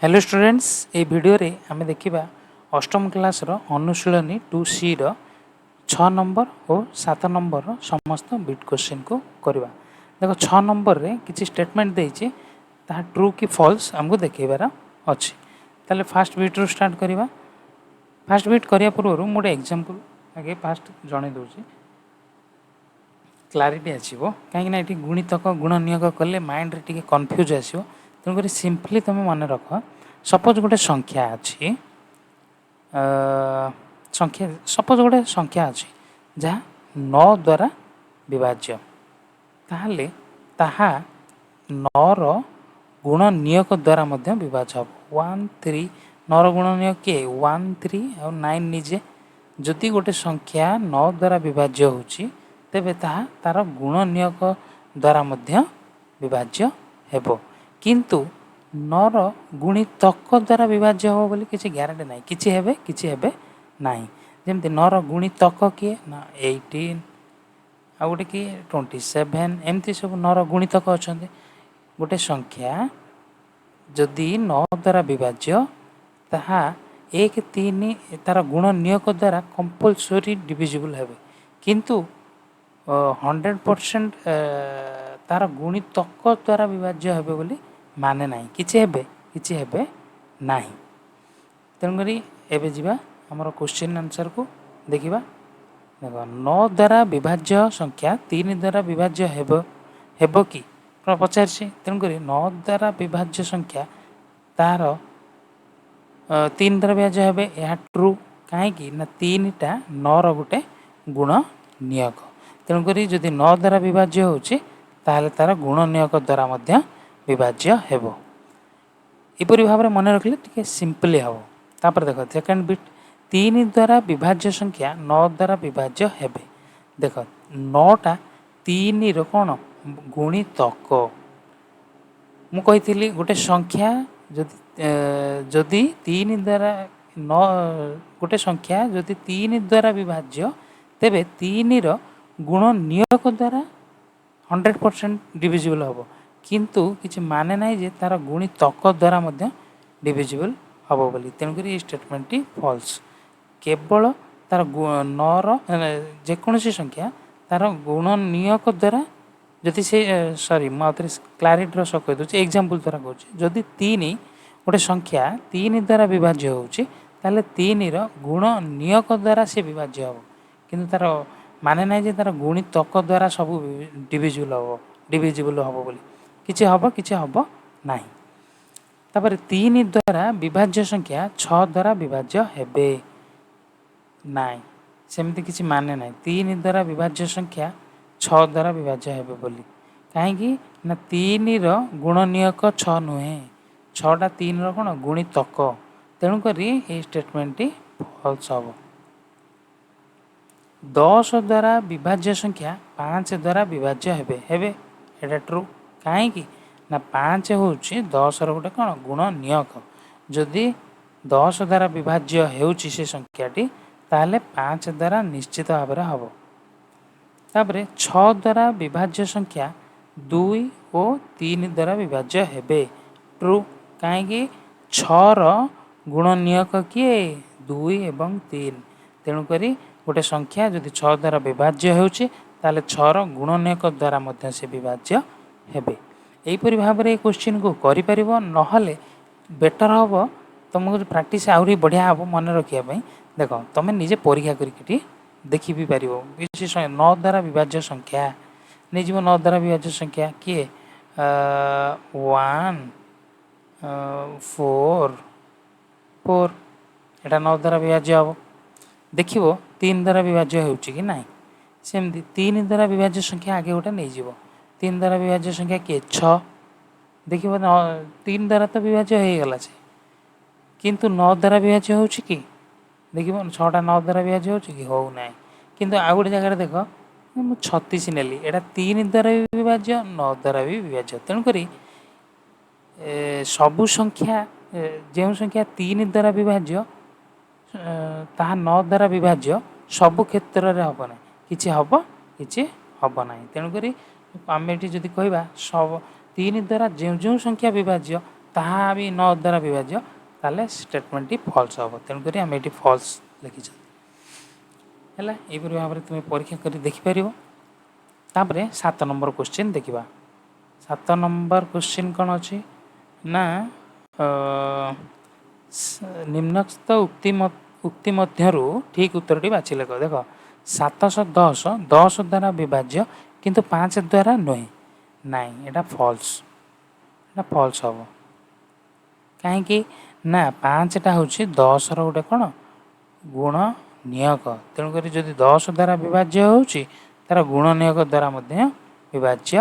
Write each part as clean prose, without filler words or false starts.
Hello students, ଏଇ ଭିଡ଼ିଓରେ ଆମେ ଦେଖିବା ଅଷ୍ଟମ କ୍ଲାସ୍ର ଅନୁଶୀଳନୀ 2Cର 6 ନମ୍ବର ଓ 7 ନମ୍ବରର ସମସ୍ତ ବିଟ୍ କୋଶ୍ଚିନ୍କୁ କରିବା। ଦେଖ, 6 ନମ୍ବରରେ କିଛି ଷ୍ଟେଟମେଣ୍ଟ ଦେଇଛି, ତାହା ଟ୍ରୁ କି ଫଲ୍ସ ଆମକୁ ଦେଖେଇବାର ଅଛି। ତାହେଲେ ଫାଷ୍ଟ ବିଟ୍ରୁ ଷ୍ଟାର୍ଟ କରିବା। ଫାଷ୍ଟ ବିଟ୍ କରିବା ପୂର୍ବରୁ ମୁଁ ଗୋଟେ ଏକ୍ଜାମ୍ପଲ୍ ଆଗେ ଫାଷ୍ଟ ଜଣେଇ ଦେଉଛି, କ୍ଲାରିଟି ଆସିବ। କାହିଁକିନା ଏଠି ଗୁଣିତକ ଗୁଣନୀୟକ କଲେ ମାଇଣ୍ଡରେ ଟିକେ କନଫ୍ୟୁଜ୍ ଆସିବ। ତେଣୁକରି ସିମ୍ପଲି ତୁମେ ମନେ ରଖ, ସପୋଜ୍ ଗୋଟେ ସଂଖ୍ୟା ଅଛି, ସଂଖ୍ୟା, ସପୋଜ୍ ଗୋଟେ ସଂଖ୍ୟା ଅଛି ଯାହା 9 ଦ୍ୱାରା ବିଭାଜ୍ୟ, ତାହେଲେ ତାହା 9ର ଗୁଣନୀୟକ ଦ୍ୱାରା ମଧ୍ୟ ବିଭାଜ୍ୟ ହେବ। ୱାନ୍ ଥ୍ରୀ, 9ର ଗୁଣନୀୟକ କିଏ? ୱାନ୍, ଥ୍ରୀ ଆଉ ନାଇନ୍ ନିଜେ। ଯଦି ଗୋଟେ ସଂଖ୍ୟା 9 ଦ୍ୱାରା ବିଭାଜ୍ୟ ହେଉଛି, ତେବେ ତାହା ତା'ର ଗୁଣନୀୟକ ଦ୍ୱାରା ମଧ୍ୟ ବିଭାଜ୍ୟ ହେବ। କିନ୍ତୁ 9ର ଗୁଣିତକ ଦ୍ୱାରା ବିଭାଜ୍ୟ ହେବ ବୋଲି କିଛି ଗ୍ୟାରେଣ୍ଟି ନାହିଁ। କିଛି ହେବେ, କିଛି ହେବେ ନାହିଁ। ଯେମିତି 9ର ଗୁଣିତକ କିଏ ନା 18, ଆଉ ଗୋଟେ କିଏ 27, ଏମିତି ସବୁ 9ର ଗୁଣିତକ ଅଛନ୍ତି। ଗୋଟେ ସଂଖ୍ୟା ଯଦି 9 ଦ୍ୱାରା ବିଭାଜ୍ୟ, ତାହା 1, 3 ତା'ର ଗୁଣନୀୟକ ଦ୍ୱାରା କମ୍ପଲସରି ଡିଭିଜିବୁଲ୍ ହେବେ, କିନ୍ତୁ 100% ତା'ର ଗୁଣିତକ ଦ୍ୱାରା ବିଭାଜ୍ୟ ହେବେ ବୋଲି ମାନେ ନାହିଁ। କିଛି ହେବେ, କିଛି ହେବେ ନାହିଁ। ତେଣୁକରି ଏବେ ଯିବା ଆମର କୋଶ୍ଚିନ୍ ଆନ୍ସର୍କୁ ଦେଖିବା। ଦେଖ, 9 ଦ୍ୱାରା ବିଭାଜ୍ୟ ସଂଖ୍ୟା 3 ଦ୍ୱାରା ବିଭାଜ୍ୟ ହେବ କି ପଚାରିଛି। ତେଣୁକରି 9 ଦ୍ୱାରା ବିଭାଜ୍ୟ ସଂଖ୍ୟା ତାର 3 ଦ୍ୱାରା ବିଭାଜ୍ୟ ହେବେ, ଏହା ଟ୍ରୁ। କାହିଁକି ନା 3ଟା 9ର ଗୋଟେ ଗୁଣନୀୟକ। ତେଣୁକରି ଯଦି 9 ଦ୍ୱାରା ବିଭାଜ୍ୟ ହେଉଛି, ତାହେଲେ ତା'ର ଗୁଣନୀୟକ ଦ୍ୱାରା ମଧ୍ୟ ବିଭାଜ୍ୟ ହେବ। ଏପରି ଭାବରେ ମନେ ରଖିଲେ ଟିକେ ସିମ୍ପଲି ହେବ। ତାପରେ ଦେଖ, ସେକେଣ୍ଡ ବିଟ୍, 3 ଦ୍ୱାରା ବିଭାଜ୍ୟ ସଂଖ୍ୟା 9 ଦ୍ୱାରା ବିଭାଜ୍ୟ ହେବେ। ଦେଖ, 9ଟା 3ର କ'ଣ? ଗୁଣିତକ। ମୁଁ କହିଥିଲି, ଗୋଟେ ସଂଖ୍ୟା ଯଦି 3 ଦ୍ୱାରା 9, ଗୋଟେ ସଂଖ୍ୟା ଯଦି 3 ଦ୍ୱାରା ବିଭାଜ୍ୟ, ତେବେ 3ର ଗୁଣନୀୟକ ଦ୍ୱାରା 100% ଡିଭିଜିବଲ୍ ହେବ। କିନ୍ତୁ କିଛି ମାନେ ନାହିଁ ଯେ ତା'ର ଗୁଣିତକ ଦ୍ୱାରା ମଧ୍ୟ ଡିଭିଜିବଲ୍ ହେବ ବୋଲି। ତେଣୁକରି ଏଇ ଷ୍ଟେଟମେଣ୍ଟଟି ଫଲ୍ସ। କେବଳ ତା'ର 9ର ଯେକୌଣସି ସଂଖ୍ୟା ତା'ର ଗୁଣନୀୟକ ଦ୍ୱାରା ଯଦି ସେ, ସରି, ମୁଁ ଆଉଥରେ କ୍ଲାରିଟିର ସହ କହିଦେଉଛି, ଏକ୍ଜାମ୍ପଲ୍ ଦ୍ୱାରା କହୁଛି। ଯଦି 3, ଗୋଟେ ସଂଖ୍ୟା 3 ଦ୍ୱାରା ବିଭାଜ୍ୟ ହେଉଛି, ତାହେଲେ 3ର ଗୁଣନୀୟକ ଦ୍ୱାରା ସେ ବିଭାଜ୍ୟ ହେବ। କିନ୍ତୁ ତା'ର ମାନେ ନାହିଁ ଯେ ତା'ର ଗୁଣିତକ ଦ୍ୱାରା ସବୁ ଡିଭିଜିବଲ୍ ହେବ ବୋଲି। କିଛି ହେବ, କିଛି ହେବ ନାହିଁ। ତାପରେ 3 ଦ୍ୱାରା ବିଭାଜ୍ୟ ସଂଖ୍ୟା 6 ଦ୍ୱାରା ବିଭାଜ୍ୟ ହେବେ ନାହିଁ। ସେମିତି କିଛି ମାନେ ନାହିଁ 3 ଦ୍ୱାରା ବିଭାଜ୍ୟ ସଂଖ୍ୟା 6 ଦ୍ୱାରା ବିଭାଜ୍ୟ ହେବେ ବୋଲି। କାହିଁକି ନା 3ର ଗୁଣନୀୟକ 6 ନୁହେଁ, 6ଟା 3ର କ'ଣ? ଗୁଣିତକ। ତେଣୁକରି ଏଇ ଷ୍ଟେଟମେଣ୍ଟଟି ଫଲ୍ସ ହେବ। 10 ଦ୍ୱାରା ବିଭାଜ୍ୟ ସଂଖ୍ୟା 5 ଦ୍ୱାରା ବିଭାଜ୍ୟ ହେବେ, ଏଇଟା ଟ୍ରୁ। କାହିଁକି ନା 5 ହେଉଛି 10ର ଗୋଟେ କ'ଣ? ଗୁଣନୀୟକ। ଯଦି 10 ଦ୍ୱାରା ବିଭାଜ୍ୟ ହେଉଛି ସେ ସଂଖ୍ୟାଟି, ତାହେଲେ 5 ଦ୍ୱାରା ନିଶ୍ଚିତ ଭାବରେ ହେବ। ତାପରେ 6 ଦ୍ୱାରା ବିଭାଜ୍ୟ ସଂଖ୍ୟା 2 ଓ 3 ଦ୍ୱାରା ବିଭାଜ୍ୟ ହେବେ, ଟ୍ରୁ। କାହିଁକି? 6ର ଗୁଣନୀୟକ କିଏ? 2 ଏବଂ 3। ତେଣୁକରି ଗୋଟେ ସଂଖ୍ୟା ଯଦି 6 ଦ୍ୱାରା ବିଭାଜ୍ୟ ହେଉଛି, ତାହେଲେ 6ର ଗୁଣନୀୟକ ଦ୍ୱାରା ମଧ୍ୟ ସେ ବିଭାଜ୍ୟ ହେବେ। ଏହିପରି ଭାବରେ ଏ କୋଶ୍ଚିନ୍କୁ କରିପାରିବ। ନହେଲେ ବେଟର୍ ହେବ ତୁମକୁ, ପ୍ରାକ୍ଟିସ୍ ଆହୁରି ବଢ଼ିଆ ହେବ ମନେ ରଖିବା ପାଇଁ। ଦେଖ, ତୁମେ ନିଜେ ପରୀକ୍ଷା କରିକି ଟିକେ ଦେଖି ବି ପାରିବ। କିଛି 9 ଦ୍ୱାରା ବିଭାଜ୍ୟ ସଂଖ୍ୟା ନେଇଯିବ। 9 ଦ୍ୱାରା ବିଭାଜ୍ୟ ସଂଖ୍ୟା କିଏ? ୱାନ୍, ଫୋର୍, ଫୋର୍, ଏଇଟା 9 ଦ୍ୱାରା ବିଭାଜ୍ୟ ହେବ। ଦେଖିବ 3 ଦ୍ୱାରା ବିଭାଜ୍ୟ ହେଉଛି କି ନାହିଁ। ସେମିତି 3 ଦ୍ୱାରା ବିଭାଜ୍ୟ ସଂଖ୍ୟା ଆଗେ ଗୋଟେ ନେଇଯିବ। 3 ଦ୍ୱାରା ବିଭାଜ୍ୟ ସଂଖ୍ୟା କିଏ? 6। ଦେଖିବ, 3 ଦ୍ୱାରା ତ ବିଭାଜ୍ୟ ହେଇଗଲା ସେ, କିନ୍ତୁ 9 ଦ୍ୱାରା ବିଭାଜ୍ୟ ହେଉଛି କି? ଦେଖିବ, 6ଟା 9 ଦ୍ୱାରା ବିଭାଜ୍ୟ ହେଉଛି କି? ହେଉନାହିଁ। କିନ୍ତୁ ଆଉ ଗୋଟେ ଜାଗାରେ ଦେଖ, ମୁଁ 36 ନେଲି, ଏଇଟା 3 ଦ୍ୱାରା ବି ବିଭାଜ୍ୟ, 9 ଦ୍ୱାରା ବି ବିଭାଜ୍ୟ। ତେଣୁକରି ସବୁ ସଂଖ୍ୟା, ଯେଉଁ ସଂଖ୍ୟା 3 ଦ୍ୱାରା ବିଭାଜ୍ୟ ତାହା 9 ଦ୍ୱାରା ବିଭାଜ୍ୟ ସବୁ କ୍ଷେତ୍ରରେ ହେବ ନାହିଁ। କିଛି ହେବ, କିଛି ହେବ ନାହିଁ। ତେଣୁକରି ଆମେ ଏଠି ଯଦି କହିବା, ସବୁ 3 ଦ୍ୱାରା ଯେଉଁ ଯେଉଁ ସଂଖ୍ୟା ବିଭାଜ୍ୟ ତାହା ବି 9 ଦ୍ୱାରା ବିଭାଜ୍ୟ, ତାହେଲେ ଷ୍ଟେଟମେଣ୍ଟଟି ଫଲ୍ସ ହେବ। ତେଣୁକରି ଆମେ ଏଠି ଫଲ୍ସ ଲେଖିଛନ୍ତି। ହେଲା, ଏହିପରି ଭାବରେ ତୁମେ ପରୀକ୍ଷା କରି ଦେଖିପାରିବ। ତାପରେ 7 ନମ୍ବର କୋଶ୍ଚିନ୍ ଦେଖିବା। 7 ନମ୍ବର କୋଶ୍ଚିନ୍ କ'ଣ ଅଛି ନା, ନିମ୍ନସ୍ଥ ଉକ୍ତି ମଧ୍ୟରୁ ଠିକ୍ ଉତ୍ତରଟି ବାଛି ଲେଖ। ଦେଖ, 710 10 ଦ୍ୱାରା ବିଭାଜ୍ୟ କିନ୍ତୁ 5 ଦ୍ୱାରା ନୁହେଁ। ନାଇଁ, ଏଇଟା ଫଲ୍ସ। ଏଇଟା ଫଲ୍ସ ହେବ। କାହିଁକି ନା 5ଟା ହେଉଛି 10ର ଗୋଟେ କ'ଣ ଗୁଣନୀୟକ। ତେଣୁକରି ଯଦି 10 ଦ୍ୱାରା ବିଭାଜ୍ୟ ହେଉଛି, ତା'ର ଗୁଣନୀୟକ ଦ୍ୱାରା ମଧ୍ୟ ବିଭାଜ୍ୟ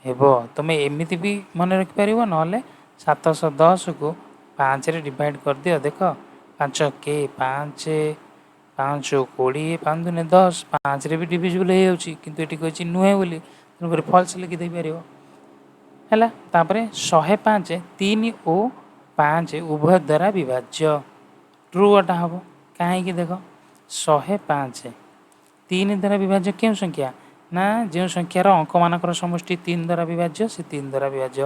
ହେବ। ତୁମେ ଏମିତି ବି ମନେ ରଖିପାରିବ, ନହେଲେ 710କୁ 5ରେ ଡିଭାଇଡ଼ କରିଦିଅ। ଦେଖ, 5 କେ 5, 5 20, 5 ଦୁନେ 10। 5ରେ ବି ଡିଭିଜିବଲ୍ ହେଇଯାଉଛି, କିନ୍ତୁ ଏଠି କହିଛି ନୁହେଁ ବୋଲି, ତେଣୁକରି ଫଲ୍ସ ଲେଖି ଦେଇପାରିବ। ହେଲା, ତାପରେ 105 3 ଓ 5 ଉଭୟ ଦ୍ୱାରା ବିଭାଜ୍ୟ। ଟ୍ରୁ ଏଟା ହେବ। କାହିଁକି? ଦେଖ, 105 3 ଦ୍ୱାରା ବିଭାଜ୍ୟ କେଉଁ ସଂଖ୍ୟା ନା, ଯେଉଁ ସଂଖ୍ୟାର ଅଙ୍କମାନଙ୍କର ସମଷ୍ଟି 3 ଦ୍ୱାରା ବିଭାଜ୍ୟ, ସେ 3 ଦ୍ୱାରା ବିଭାଜ୍ୟ।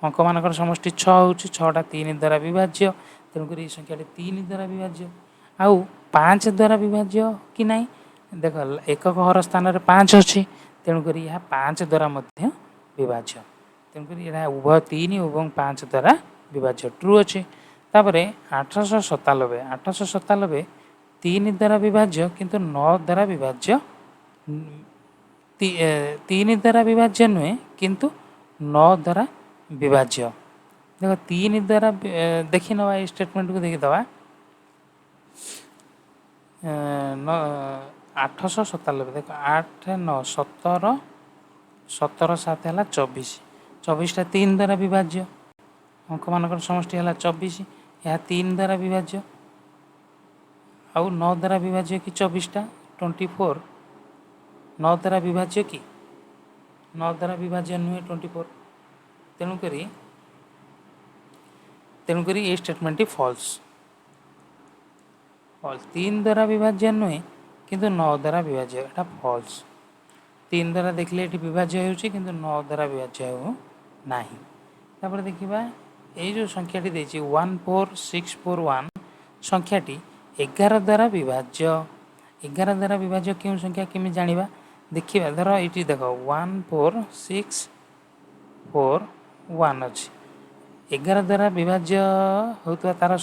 ଅଙ୍କମାନଙ୍କର ସମଷ୍ଟି 6 ହେଉଛି, 6ଟା 3 ଦ୍ୱାରା ବିଭାଜ୍ୟ। ତେଣୁକରି ଏଇ ସଂଖ୍ୟାଟି 3 ଦ୍ୱାରା ବିଭାଜ୍ୟ। ଆଉ 5 ଦ୍ୱାରା ବିଭାଜ୍ୟ କି ନାହିଁ? ଦେଖ, ଏକକ ହର ସ୍ଥାନରେ 5 ଅଛି, ତେଣୁକରି ଏହା 5 ଦ୍ୱାରା ମଧ୍ୟ ବିଭାଜ୍ୟ। ତେଣୁକରି ଏହା ଉଭୟ 3 ଏବଂ 5 ଦ୍ୱାରା ବିଭାଜ୍ୟ, ଟ୍ରୁ ଅଛି। ତାପରେ 897, 897 3 ଦ୍ୱାରା ବିଭାଜ୍ୟ କିନ୍ତୁ 9 ଦ୍ୱାରା ବିଭାଜ୍ୟ, 3 ଦ୍ୱାରା ବିଭାଜ୍ୟ ନୁହେଁ କିନ୍ତୁ 9 ଦ୍ୱାରା ବିଭାଜ୍ୟ। ଦେଖ, 3 ଦ୍ୱାରା ଦେଖିନେବା, ଏଇ ଷ୍ଟେଟମେଣ୍ଟକୁ ଦେଖିଦେବା। 897, ଦେଖ, 8 9 17, 17 7 ହେଲା 24। 24ଟା 3 ଦ୍ୱାରା ବିଭାଜ୍ୟ। ଅଙ୍କମାନଙ୍କର ସମଷ୍ଟି ହେଲା 24, ଏହା 3 ଦ୍ୱାରା ବିଭାଜ୍ୟ। ଆଉ 9 ଦ୍ୱାରା ବିଭାଜ୍ୟ କି? 24ଟା, 24, 9 ଦ୍ୱାରା ବିଭାଜ୍ୟ କି? 9 ଦ୍ୱାରା ବିଭାଜ୍ୟ ନୁହେଁ 24। ତେଣୁକରି ଏଇ ଷ୍ଟେଟମେଣ୍ଟଟି ଫଲ୍ସ। ଫଲ୍ସ। 3 ଦ୍ୱାରା ବିଭାଜ୍ୟ ନୁହେଁ କିନ୍ତୁ 9 ଦ୍ୱାରା ବିଭାଜ୍ୟ, ଏଇଟା ଫଲ୍ସ। 3 ଦ୍ୱାରା ଦେଖିଲେ ଏଠି ବିଭାଜ୍ୟ ହେଉଛି, କିନ୍ତୁ 9 ଦ୍ୱାରା ବିଭାଜ୍ୟ ହେଉ ନାହିଁ। ତାପରେ ଦେଖିବା, ଏଇ ଯେଉଁ ସଂଖ୍ୟାଟି ଦେଇଛି, 14641 ସଂଖ୍ୟାଟି 11 ଦ୍ୱାରା ବିଭାଜ୍ୟ। 11 ଦ୍ୱାରା ବିଭାଜ୍ୟ କେଉଁ ସଂଖ୍ୟା, କେମିତି ଜାଣିବା? ଦେଖିବା, ଧର ଏଇଠି ଦେଖ, 14641 ଅଛି। 11 ଦ୍ୱାରା ବିଭାଜ୍ୟ ହେଉଥିବା ତା'ର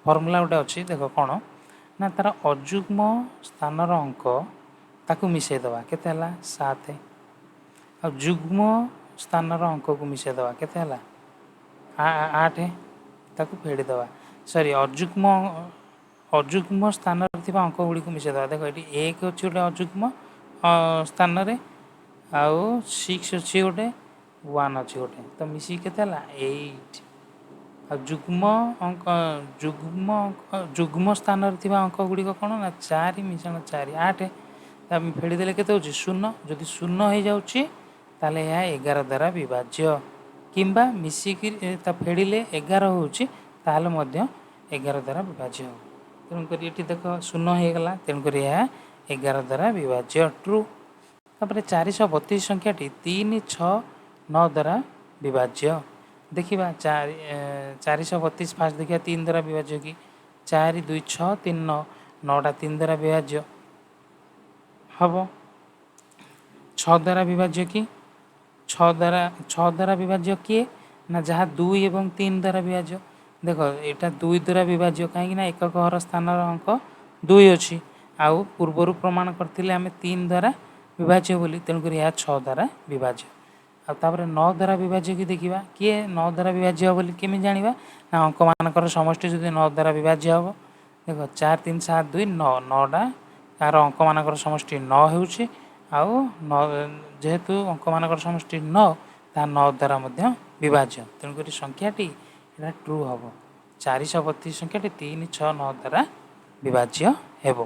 ଫର୍ମୁଲା ଗୋଟେ ଅଛି। ଦେଖ, କ'ଣ ନା ତା'ର ଅଯୁଗ୍ମ ସ୍ଥାନର ଅଙ୍କ ତାକୁ ମିଶାଇ ଦେବା, କେତେ ହେଲା? 7। ଆଉ ଯୁଗ୍ମ ସ୍ଥାନର ଅଙ୍କକୁ ମିଶାଇ ଦେବା, କେତେ ହେଲା? 8। ତାକୁ ଫେଡ଼ିଦେବା, ସରି, ଅଯୁଗ୍ମ ସ୍ଥାନରେ ଥିବା ଅଙ୍କ ଗୁଡ଼ିକୁ ମିଶାଇ ଦେବା। ଦେଖ, ଏଠି 1 ଅଛି ଗୋଟେ ଅଯୁଗ୍ମ ସ୍ଥାନରେ, ଆଉ 6 ଅଛି ଗୋଟେ, 1 ଅଛି ଗୋଟେ, ତ ମିଶିକି କେତେ ହେଲା? 8। ଆଉ ଯୁଗ୍ମ ସ୍ଥାନରେ ଥିବା ଅଙ୍କ ଗୁଡ଼ିକ କ'ଣ ନା 4 ମିଶାଣ 4, 8। ତା ଫେଡ଼ିଦେଲେ କେତେ ହେଉଛି? 0। ଯଦି 0 ହେଇଯାଉଛି, ତାହେଲେ ଏହା 11 ଦ୍ୱାରା ବିଭାଜ୍ୟ, କିମ୍ବା ମିଶିକି ତା ଫେଡ଼ିଲେ 11 ହେଉଛି, ତାହେଲେ ମଧ୍ୟ 11 ଦ୍ୱାରା ବିଭାଜ୍ୟ ହେବ। ତେଣୁକରି ଏଠି ଦେଖ, 0 ହେଇଗଲା, ତେଣୁକରି ଏହା 11 ଦ୍ୱାରା ବିଭାଜ୍ୟ, ଟ୍ରୁ। ତାପରେ 432 ସଂଖ୍ୟାଟି 3, 6, 9 ଦ୍ୱାରା ବିଭାଜ୍ୟ। ଦେଖିବା, 432 ଫାଷ୍ଟ ଦେଖିବା 3 ଦ୍ୱାରା ବିଭାଜ୍ୟ କି। 4 2 6, 3 9, 9ଟା 3 ଦ୍ୱାରା ବିଭାଜ୍ୟ ହେବ। 6 ଦ୍ୱାରା ବିଭାଜ୍ୟ କି? 6 ଦ୍ୱାରା ବିଭାଜ୍ୟ କିଏ ନା ଯାହା 2 ଏବଂ 3 ଦ୍ୱାରା ବିଭାଜ୍ୟ। ଦେଖ, ଏଇଟା 2 ଦ୍ୱାରା ବିଭାଜ୍ୟ, କାହିଁକି ନା ଏକକ ହର ସ୍ଥାନର ଅଙ୍କ 2 ଅଛି। ଆଉ ପୂର୍ବରୁ ପ୍ରମାଣ କରିଥିଲେ ଆମେ 3 ଦ୍ୱାରା ବିଭାଜ୍ୟ ବୋଲି, ତେଣୁକରି ଏହା 6 ଦ୍ୱାରା ବିଭାଜ୍ୟ। ଆଉ ତାପରେ 9 ଦ୍ୱାରା ବିଭାଜ୍ୟ କି ଦେଖିବା। କିଏ 9 ଦ୍ୱାରା ବିଭାଜ୍ୟ ହେବ ବୋଲି କେମିତି ଜାଣିବା ନା ଅଙ୍କମାନଙ୍କର ସମଷ୍ଟି ଯଦି 9 ଦ୍ୱାରା ବିଭାଜ୍ୟ ହେବ। ଦେଖ, 4 3 7 2 9, 9ଟା ତାର ଅଙ୍କମାନଙ୍କର ସମଷ୍ଟି 9 ହେଉଛି। ଆଉ 9 ଯେହେତୁ ଅଙ୍କମାନଙ୍କର ସମଷ୍ଟି 9, ତାହା 9 ଦ୍ୱାରା ମଧ୍ୟ ବିଭାଜ୍ୟ। ତେଣୁକରି ସଂଖ୍ୟାଟି ଏଇଟା ଟ୍ରୁ ହେବ। 432 ସଂଖ୍ୟାଟି 3, 6, 9 ଦ୍ୱାରା ବିଭାଜ୍ୟ ହେବ।